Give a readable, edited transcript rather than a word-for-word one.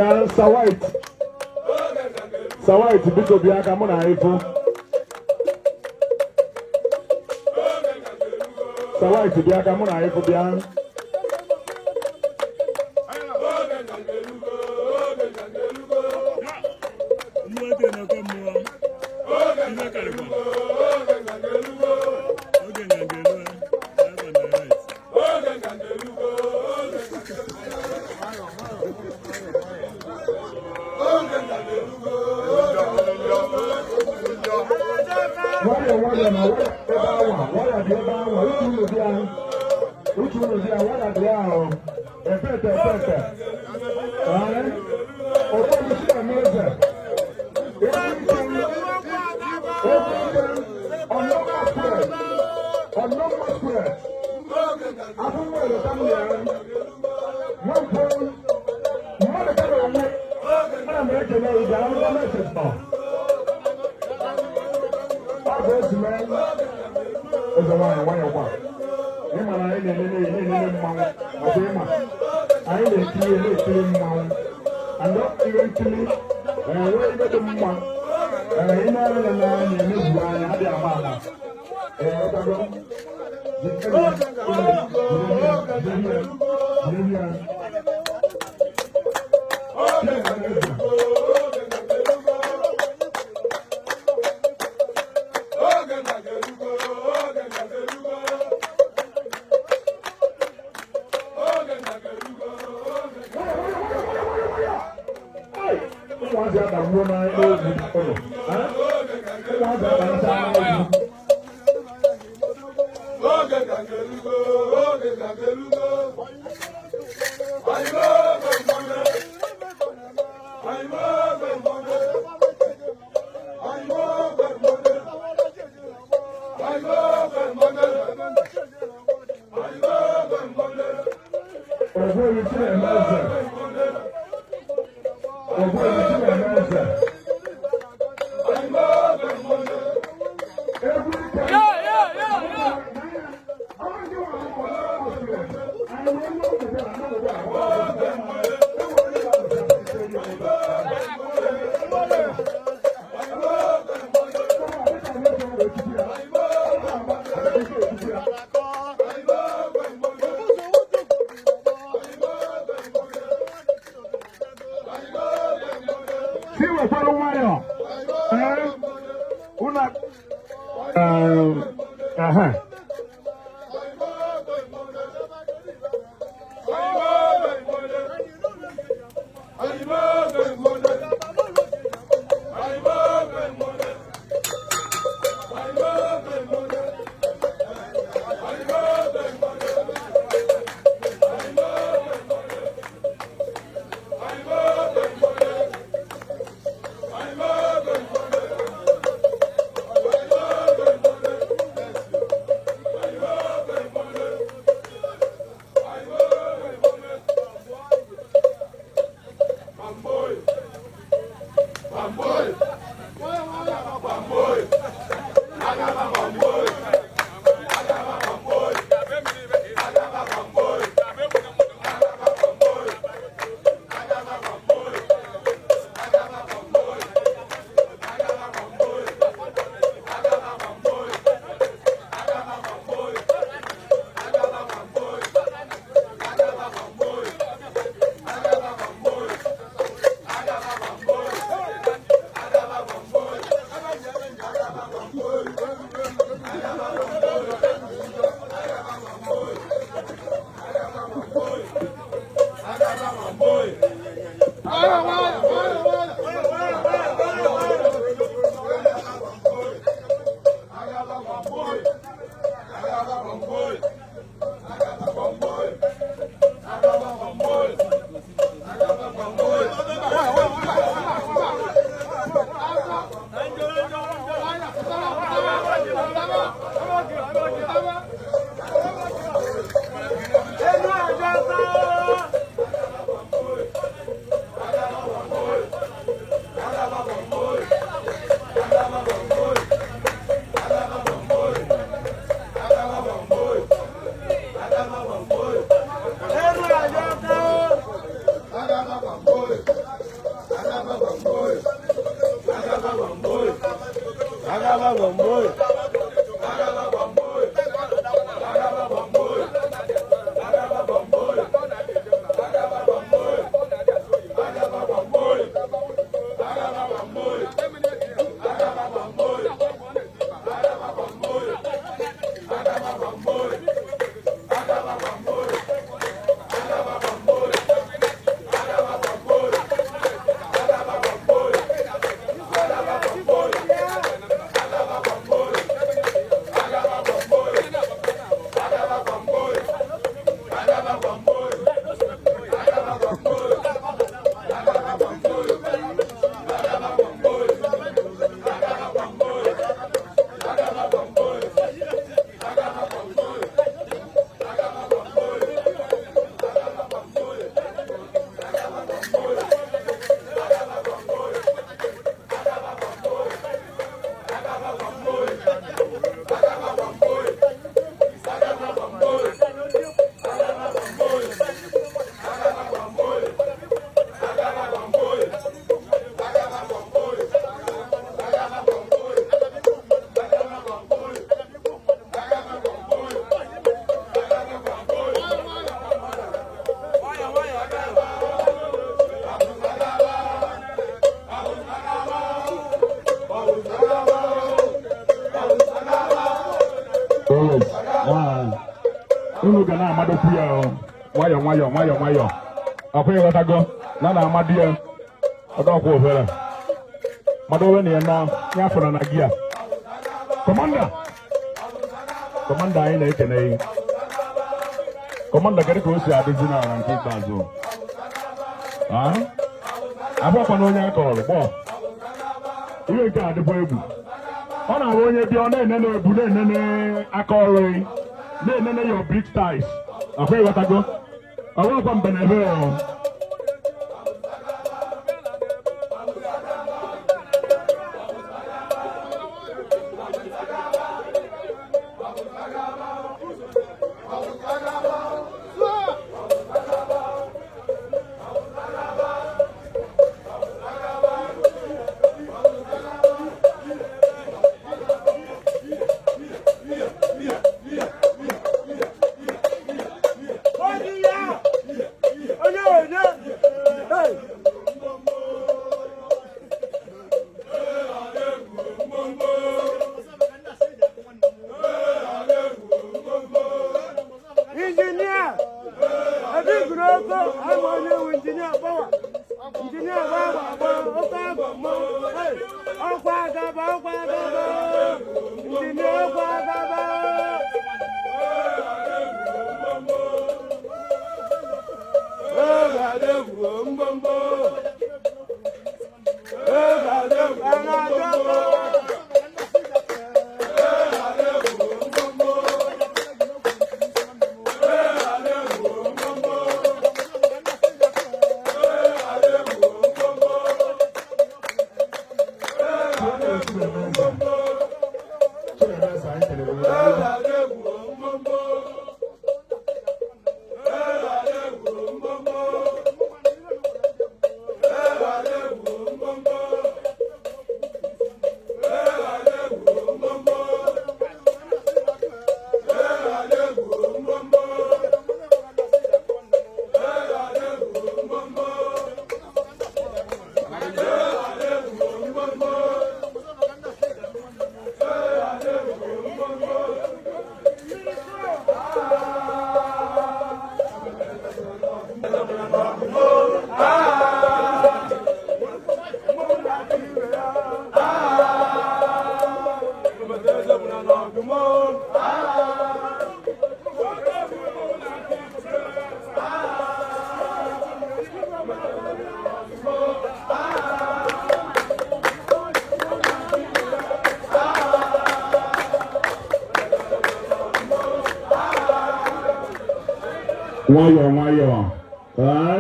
Sir White, Sir White, biko bịa ka mụ na anyị fụ. Sir White, bịa ka mụ na anyị fụ, bịa. Nwayọ nwayọ na waya ebe awa, waya dị ebe awa, uche unu bịa, uche unu bịa, waya dị ahụ, efete efete. Ee, ụfọdụ si eme eze. Egwu ike, ọnọma square, ọnọma square. Afọ nwere tamụ ya. Nwankwọ, mmadụ ka na-enwe, ana m ekele gị, ahụ gọọmenti nọ. Ọ bụ esi mee eze nwaanyị nwayọ kwa. Ịma na anyị na-enene na-enene mmanwụ, ọ bụ ịma. Anyị na-ekiri na-ekiri mmanwụ. And ihe nkiri enwe ibe dị mma. Ee, ị na-anya n'anya emezu anya adịghị ama ama. Ee, ọtago. Ụmụazị adagbuo n'egwu ụlọ. Ụmụazị adagbuo n'egwu. Oge ga-elugo, oge ga-elugo. Anyị oge mmanụ. Anyị oge mmanụ. Anyị oge mmanụ. Anyị oge mmanụ. Anyị oge mmanụ. Ogbuefi Chinemeze. Ogbuefi Chinemeze. Anyị oge mmanụ. Egwu ike. Unu ga na-amadokwu ya o. Nwayọ nwayọ nwayọ nwayọ. Ọkwa ịghọtago na na-amado ya ọdọkwa obere madowe na ya nọ ya fọrọ na gị a. Commander, commander, anyị na-ekene gị. Commander, kedu ka o si adịzi n'ala nke ikpeazụ? Ah? Abụọkwa na onye akọrọ gbọọ ihe nke a dịkwa egwu. Ọ na-abụ onye bịa, ọ na-enene ebu, na-enene aka ọrụ gị, na-enene your big ties. Ọkwa ịghọtago, ọ bụrụkwa mbe na ebe o. Onye onye! Hey! Injinia! Ebe iguru oko, ama onye wu injinia gbawa. Injinia gbawa agba, oke agụ mmọnwụ. Hey! Ọkwa agaba, ọkwa agaba! Injinia, ọkwa agaba! Mbombo! A na-ajọ. Chinemeze, anyị kelere gị. Nwayọọ nwayọọ. Ee?